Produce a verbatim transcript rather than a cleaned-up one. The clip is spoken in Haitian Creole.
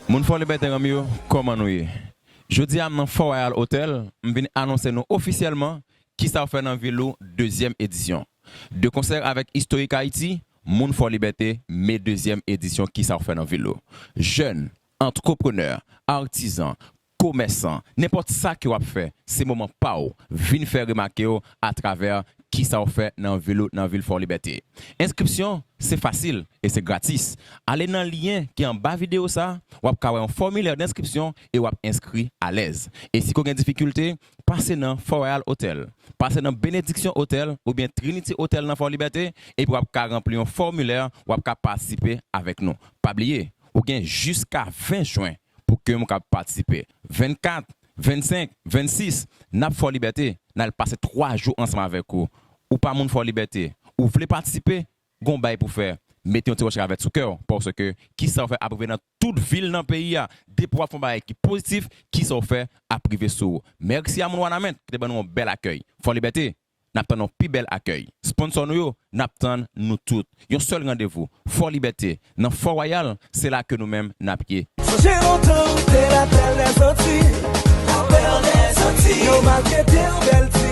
Moun Fò Libète, ranm yo, kòman nou ye? Jodi a, m nan Fort Royal Hotel, m vin anonse nou ofisyèlman Kisa w fè nan vil ou, dezyèm edisyon. De konsè avèk Istorik Ayiti, moun Fò Libète, me dezyèm edisyon Kisa w fè nan vil ou. Jèn, antreprenè, atizan, komèsan, nenpòt sa ke w ap fè, se moman pa w. Vin fè remake w atravè Kisa w fè nan vil ou, nan vil Fò Libète. Enskripsyon, se fasil e se gratis. Ale nan lyen ki anba videyo sa, w ap ka wè yon fòmilè denskripsyon e w ap enskri alèz. E si ke w gen difikilte, pase nan Fort Royal Hotel, pase nan Benediction Hotel oubyen Trinity Hotel nan Fò Libète, epi w ap ka ranpli yon fòmilè, w ap ka patisipe avèk nou. Pa bliye, ou gen jiska ven jen pou ke w ka patisipe. Vennkat, vennsenk, vennsis, n ap Fò Libète, n al pase twa jou ansanm avèk ou. Ou pa moun Fò Libète, ou vle patisipe, gon bay pou fè, mete yon ti wòch ravèt sou kè w, paske Kisa w fè ap rive nan tout vil nan peyi a. Depi w ap fè yon bagay ki pozitif, Kisa w fè ap rive sou ou. Mèsi a moun Wanament ki te ban nou yon bèl akèy. Fò Libète, n ap tann yon pi bèl akèy. Sponsò nou yo, n ap tann nou tout. Yon sèl randevou, Fò Libète, nan Fò Wayal, se la ke nou menm n ap ye. Sonje lontan ou te lapèl dèzanti. Lapèl dèzanti. Yo maltrete w bèl ti